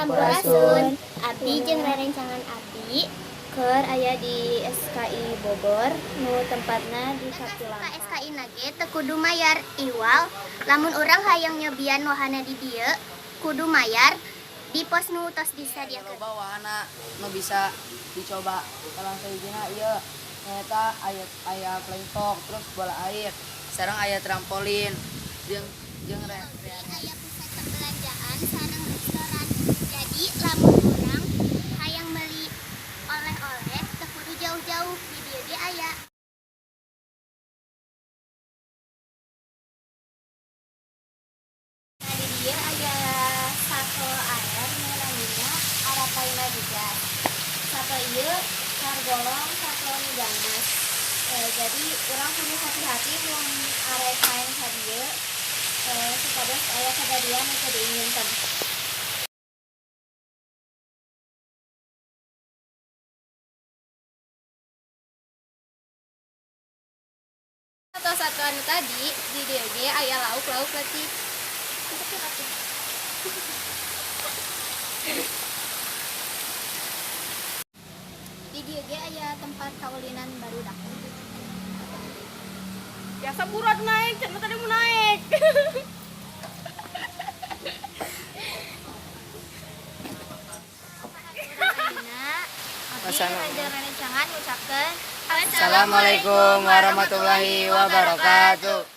Sampurasun. Abdi jeung rerencangan abdi Keur aya di SKI Bogor, nu tempatna di Ka Katulampa. SKI na ge teu kudu mayar iwal lamun urang hayang nyobian wahana di dieu kudu mayar di pos nu tos disadiakeun. Loba wahana nu bisa dicoba. Salah sahijina ieu nyaeta aya aya flying fox, terus bola air, sareng aya trampolin jeung jeung re, re- Aya pusat perbelanjaan sareng restoran. Jadi lamun urang hayang meuli oleh-oleh teu kudu jauh-jauh, di dieu ge aya. Nah, di dieu aya sato air nu namina Arapaima Gigas. Sato ieu kargolong sato nu ganas. Jadi urang kudu hati-hati mun arek main ka dieu, supados aya kejadian nu teu diinginkeun. Sato-sato anu tadi di dieu ge aya lauk-lauk leutik. Di dieu ge aya tempat kaulinan barudak. Biasa buruan naik, cenah tadi mau naik. Ayeuna abdi Wassalamu. rerencangan ngucapkeun Assalamualaikum warahmatullahi wabarakatuh.